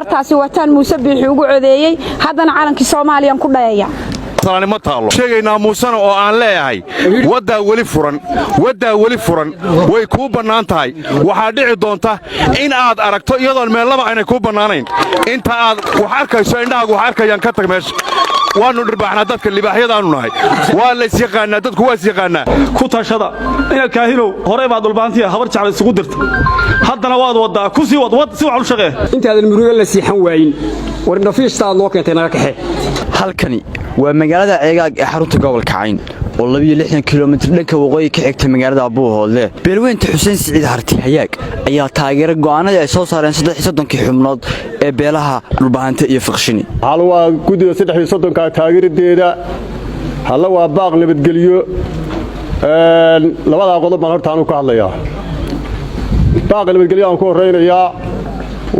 Fartaasi wataan Muuse Biixi ugu codeeyey. Haddana calankii Soomaaliyaan ku dhayaya. Ma taalo sheegaynaa Muusena oo aan leeyahay, waddaa weli furan, waddaa weli furan, way kuu bannaan tahay. Waxaa dhici doonta in aad aragto iyadoon meellaba aynay kuu bannaanayn. Inta aad wax arkayso, indhahaagu wax arkayaan, ka tag meesha. Waannu dhirbaaxnaa dadka, libaaxyadaannu nahay, waa laysyaqaannaa, dadku waa isyaqaannaa. Ku tashada inaad kaahinow horey baad Dhulbaantiya Habar Jecla isugu dirta, haddana waad waddaa, ku sii wad, wad si wax u shaqee. Intaadan murugo la siixan waayin, war indhafiishta aad noo keentay naga kaxee. Halkani waa magaalada Ceegaag ee xarunta gobolka Cayn oo 62 kilomitir dhanka waqooyi ka xigta magaalada Buuhoodle. Beelweynta Xuseen Siciid Harti Hayaag ayaa taageera go'aanadii ay soo saareen 33-kii xubnood ee beelaha Dhulbahante iyo Fiqshini. Hal waa guddida 33-ka taageeradeeda, halla waa baaq nabadgelyo. Labadaa qodob baan horta anu ka hadlayaa. Baaqa nabadgelyo aan ku horraynayaa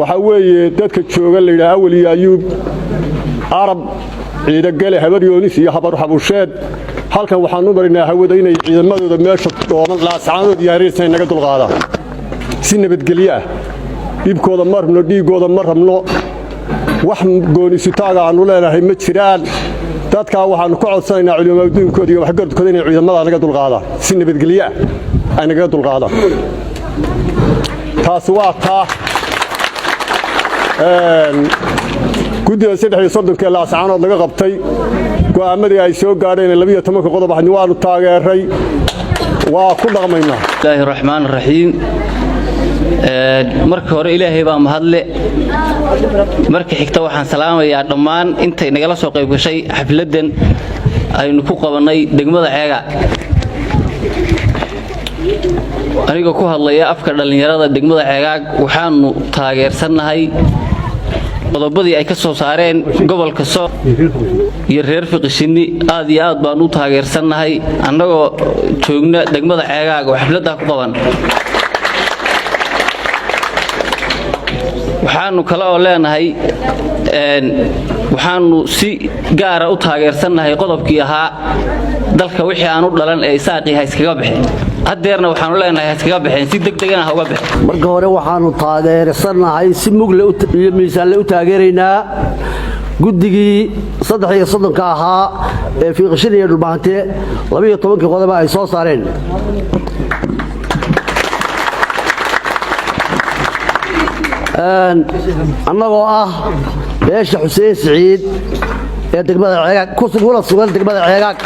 waxaa weeye dadka jooga la yidhaha Awel iyo Ayuub, Arab, Ciidagale, Habar Yoonis iyo Habar Xabusheed. Halkan waxaan u marinaa hawada inay ciidamadooda meesha dhooman Laascaanood iyo hareersan naga dulqaadaan si nabadgelyo ah. Dhibkooda ma rabno, dhiiggooda ma rabno, wax goonisutaaga aannu leenahay ma jiraan. Dadkaa waxaannu ka codsanaynaa culimaaduunkooda iyo waxgaradkooda inay ciidamada naga dulqaadaan, si nabadgelyo ah ay nagaga dulqaadaan. Taasi waa taa. Guddida 33-ka ee Laascaanood laga qabtay, go'aammadii ay soo gaadheen 12-ka qodob ahni waannu taageeray, waa ku dhaqmaynaa. Bismillaahi raxmaan raxiim. Marka hore Ilaahay baa mahadle. Marka xigta waxaan salaamayaa dhammaan intay nagala soo qayb gashay xafladdan aynu ku qabannay degmada Ceegaag. Anigoo ku hadlaya afka dhallinyarada degmada Ceegaag, waxaannu taageersannahay qodobadii ay ka soo saareen gobolka Sool iyo reer Fiqishinni. Aad iyo aad baan u taageersannahay annagoo joogna degmada Ceegaag oo xafladdaa ku qaban. Waxaannu kale oo leenahay, waxaannu si gaara u taageersannahay qodobkii ahaa dalka wixii aan u dhalan ee Isaaqii ha iskaga baxeen. Haddeerna waxaanu leenahay ha iskaga baxeen, si degdegana ha uga baxeen. Marka hore waxaannu taageersannahay, si mugle iyo miisaanle u taageeraynaa guddigii 33-ka ahaa ee Fiiqshin iyo Dhulbahante, 12-kii qodoba ay soo saareen. Annagoo ah beesha Xuseen Siciid ee degmada Ceegaag kuna sugan degmada Ceegaag,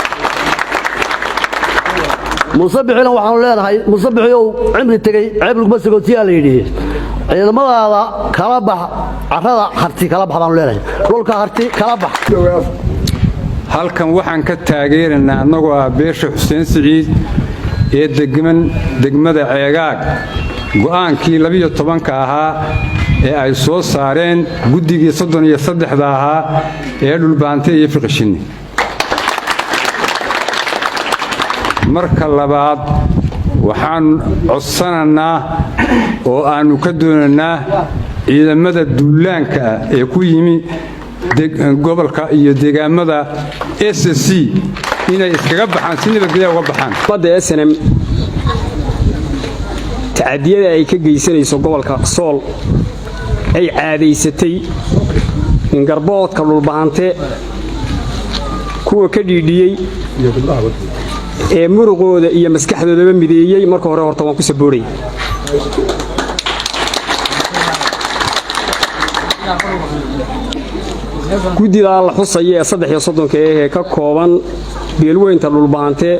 Muusebixina waxaanu leenahay, Muusebixiow, cimri tegey ceeb laguma sagootiyaa la yidhi. Ciidamadaada kala bax carrada Harti, kala bax baanu leenahay, dhulka Harti kala bax. Halkan waxaan ka taageeraynaa annagoo ah beesha Xuseen Siciid ee degman degmada Ceegaag go'aankii 12-ka ahaa ee ay soo saareen guddigii 33-da ahaa ee Dhulbaante iyo Fiqishinni. Marka labaad waxaan codsanaynaa oo aannu ka doonaynaa ciidamada duulaanka ah ee ku yimi gobolka iyo deegaamada s c inay iskaga baxaan, si nabadgelya uga baxaan. Badda SNM tacadiyada ay ka geysanayso gobolka Sool ay caadaysatay in garboodka Dhulbahante kuwa ka dhiidhiyey ee muruqooda iyo maskaxdoodaba mideeyey, marka hore horta waan ku sabooraya. Guddidaa la xusaya ee 33-ka ahee ka kooban beelweynta Dhulbahante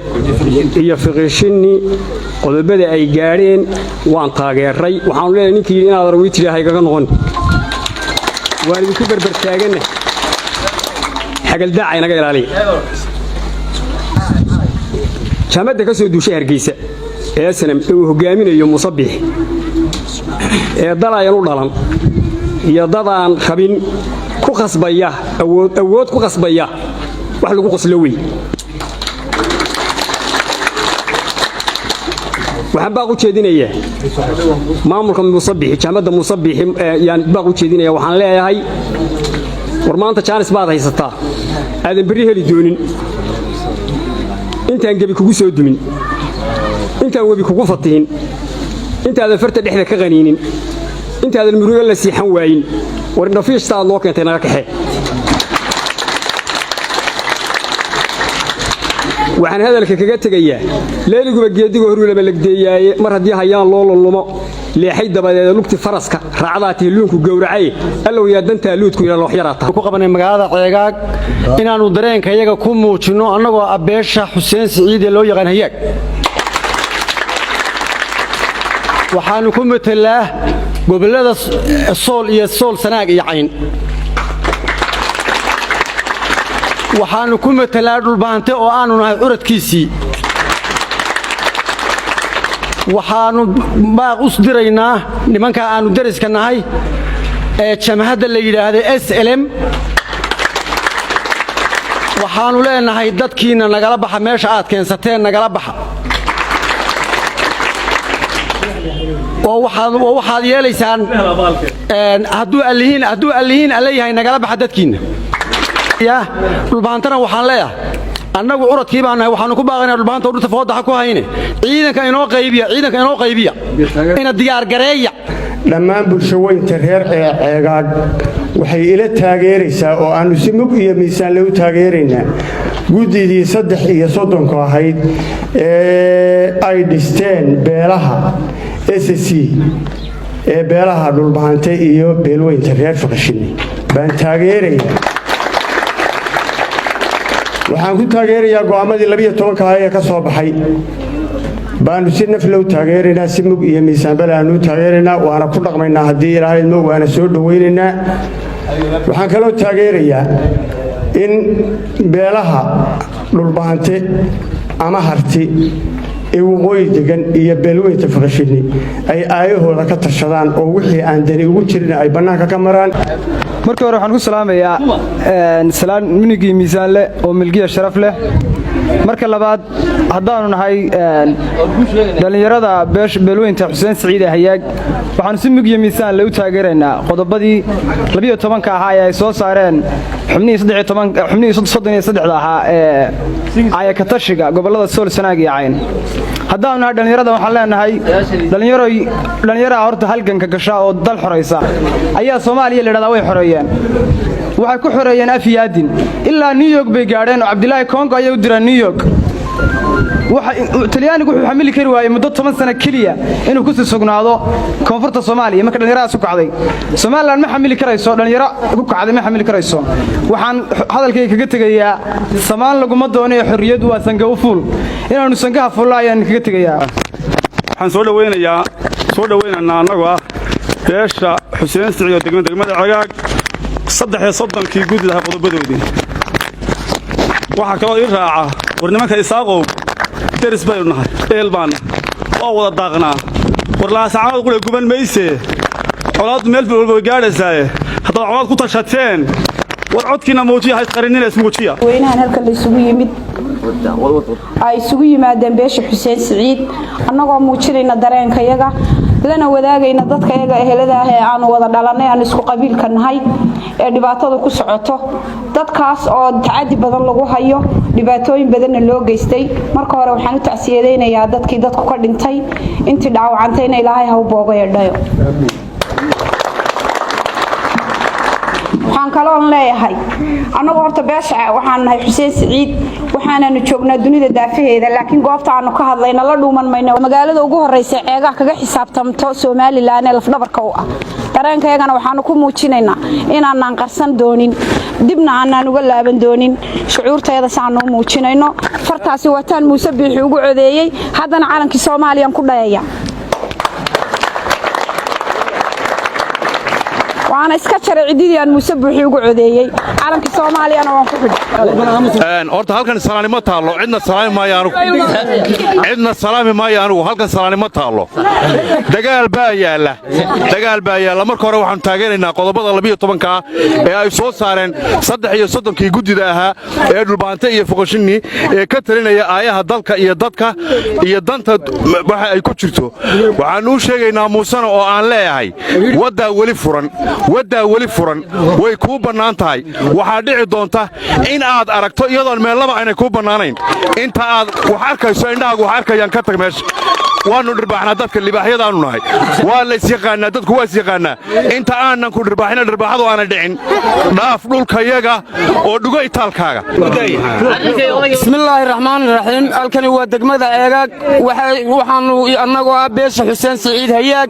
iyo Fiqishinni, qodobada ay gaadheen waan taageeray. Waxaanu leenahay ninkii yidhi inaad arwey tidhi haygaga noqon, waan idinku berbertaaganna, xagaldaaca inaga ilaaliya. Jaamadda ka soo duushay Hargeysa ee snm ee uu hoggaaminayo Musabix ee dalayan u dhalan iyo dadaan rabin ku khasbaya awood, awood ku khasbaya, wax lagu qoslo wey. Waxaan baaq u jeedinayaa maamulka Musabixi, jaamadda Musabixi yaan baaq u jeedinaya. Waxaan leeyahay, war maanta jaanis baad haysataa aadan berri heli doonin. Intaan gebi kugu soo dumin, intaan webi kugu fatihin, intaadan farta dhexda ka qaniinin, intaadan murugo la siixan waayin, War indhafiishta aad noo keentay naga kaxee. Waxaan hadalka kaga tegayaa, leeliguba geediga horulama legdeeyaaye, mar haddii hayaan loo lullumo leexay dabadeeda lugti faraska raacdaa tihiluunku gowracaye, allow yaa dantaa luudku ila looxyaraa tahay. Ku qabanay magaalada Ceegaag inaannu dareenka iyaga ku muujinno, annagoo ah beesha Xuseen Siciid ee loo yaqaan Hayaag. Waxaannu ku metelaa gobollada Sool iyo Sool, Sanaag iyo Cayn. Waxaannu ku metelaa Dhulbahante oo aannu nahay curadkiisii. Waxaannu baaq us diraynaa nimankaa aannu deriska nahay ee jamhadda la yidhaahda SLM. Waxaannu leenahay, dadkiinna nagala baxa meesha aad keensateen, nagala baxa, oo waxaad yeelaysaan hadduu allihiin, hadduu allihiin alle yahay, nagala baxa dadkiinna. Dhulbahantana waxaan leeyahay, annagu curadkii baan nahay, waxaannu ku baaqaynaa Dhulbahanta dhulta fooda ha ku hayne, ciidanka inoo qaybiya, ciidanka inoo qaybiya, ina diyaargareeya. Dhammaan bulshaweynta reer Ceegaag waxay ila taageeraysaa oo aannu si mug iyo miisaanle u taageeraynaa guddidii 33-ka ahayd ee ay dhisteen beelaha SC ee beelaha Dhulbahante iyo beelweynta reer Faqshinni baan taageerayaa. Waxaan ku taageerayaa go'aamadii 12-ka ahaa ee ka soo baxay baanu si nafle u taageeraynaa, si mug iyo miisaanbale aanu u taageeraynaa, waana ku dhaqmaynaa haddii Ilaahayadmo, waana soo dhowaynaynaa. Waxaan kaloo taageerayaa in beelaha Dhulbahante ama Harti ee waqooyi degan iyo beelweynta Faqashinni ay aayahooda ka tashadaan oo wixii aan dani ugu jirin ay bannaanka ka maraan. Markii hore waxaan ku salaamayaa salaan munigii miisaanleh oo milgiya sharaf leh. Marka labaad, haddaannu nahay dhallinyarada beelweynta Xuseen Siciid ee Hayaag, waxaannu si mugyo miisaanle u taageeraynaa qodobadii 12-ka ahaa ee ay soo saareen xubnihii 33-da ahaa ee aayakatashiga gobollada Sool, Sanaag iyo Cayn. Haddaannu nahay dhallinyarada, waxaan leenahay dhallinyaroy, dhallinyaraha horta halganka gasha oo dal xoraysa ayaa Soomaaliya la yidhahdaa way xoreeyeen. Waxay ku xoreeyeen af iyo adin, ilaa New York bay gaadheen oo Cabdilaahi Kongo ayay u direen New York. Talyaanigu wuxuu xamili kari waayey muddo 10 sano keliya inuu ku sii sugnaado koonfurta Soomaaliya. Marka dhallinyaradaas ku kacday, Somalilan ma xamili karayso, dhallinyaro ku kacday ma xamili karayso. Waxaan hadalkayga kaga tegayaa, samaan laguma doonayo, xorriyadu waa sanga u fuul. Inaannu sangaha fuullo ayaan kaga tegayaa. Waxaan soo dhawaynayaa, soo dhawaynaynaa annagoo ah beesha Xuseen Siciid oo degmada Cegaag, 33-kii guddidaha qodobadoodii. Waxaa kaloo ii raaca, war nimanka Isaaqow deris baynu nahay, ehel baanna waa wada daaqnaa. War Laasacaanood qura guban maysee, colaaddu meel walba way gaadhaysaaye. Haddaad colaad ku tashateen, war codkiinna muujiya, haysqarinina, ismuujiya. Weynahan halkan la isugu yimid ay isugu yimaadeen beesha Xuseen Siciid, annagoo muujinayna dareenkayaga, lana wadaagayna dadka yaga ehelada ah ee aanu wada dhalannay, aanu isku qabiilka nahay ee dhibaatada ku socoto, dadkaas oo tacadi badan lagu hayo, dhibaatooyin badanna loo geystay. Marka hore waxaan u tacsiyadaynayaa dadkii dadku ka dhintay, intii dhaawacantayna Ilaahay ha u boogo yeedhayo. Waxaan kaloon leeyahay, annagu horta beesha waxaan nahay Xuseen Siciid, waxaananu joognaa dunida daafaheeda, laakiin goobta aanu ka hadlayna la dhuuman mayno. Magaalada ugu horreysa Ceegaha kaga xisaabtamto Somalilan ee lafdhabarka u ah, dareenkayagana waxaanu ku muujinaynaa inaanaan qarsan doonin, dibna aanaan uga laaban doonin shucuurtayada saanu muujinayno. Fartaasi waataan Muuse Biixi ugu codeeyey, haddana calankii Soomaaliyaan ku dhayaya, waana iska jaray ciddidii aan Muuse Buuxi ugu codeeyey, calankii Soomaaliyana waan ku xidhay. Horta halkan salaani ma taallo, cidna salaami maayo anugu, cidna salaami maayo anugu. Halkan salaani ma taallo, dagaal baa yaalla, dagaal baa yaalla. Marka hore waxaanu taageeraynaa qodobada 12-ka ee ay soo saareen 33-kii guddida ahaa ee Dhulbaante iyo Foqoshinni ee ka talinaya aayaha dalka iyo dadka iyo danta waxa ay ku jirto. Waxaannu u sheegaynaa Muusena oo aan leeyahay, waddaa weli furan, waddaa weli furan, way kuu bannaan tahay. Waxaa dhici doonta in aad aragto iyadoon meellaba aynay kuu bannaanayn. Inta aad wax arkayso, indhahaagu wax arkayaan, ka tag meesha. Waannu dhirbaaxnaa dadka, libaaxyadaannu nahay. Waa laysyaqaannaa, dadku waa isyaqaannaa. Inta aanan ku dhirbaaxina, dhirbaaxadu aanay dhicin, dhaaf dhulkayaga oo dhugo itaalkaaga. Bismillaahi raxmaani raxiim. Halkani waa degmada Ceegaag. Waxaannu annagoo ah beesha Xuseen Siciid Hayaag,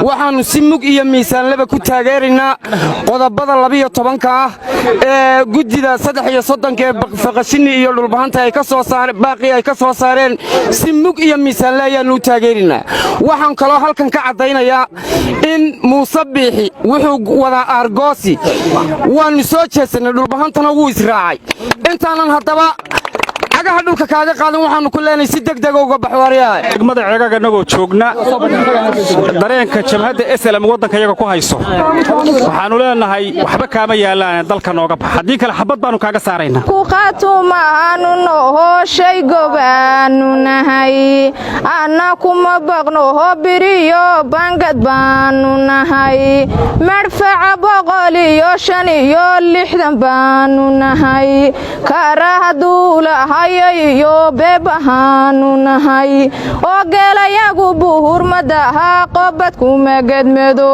waxaannu si mug iyo miisaanleba ku taageeraynaa qodobada 12-ka ah ee guddida 33-ka ee Faqashini iyo Dhulbahanta ay ka soo saareen, baaqii ay ka soo saareen. Si mug iyo miisaanle ayaannu u taageeraynaa. Waxaan kaloo halkan ka caddaynayaa in Muuse Biixi wuxuu wadaa aargoosi. Waannu soo jeesannay, Dhulbahantana wuu israacay. Intaanan haddaba cagaha dhulka kaaga qaadan, waxaannu ku leenahay si degdega uga baxwaryaha. Degmada Ceegaag annagoo joogna, dareenka jabhadda SLM waddanka iyaga ku hayso, waxaannu leenahay waxba kaama yaallaane, dalka nooga bax, haddii kale xabad baannu kaaga saaraynaa. Kuqatumaanu nohoshay gobaanu nahay, anna kuma baqno hobiriyo bangad baanu nahay, madfaca 165 baanu nahay, karaha duulahayo iyo beebahaanu nahay, oo geelayagu buhurmadaha qobad kuma gedmedo.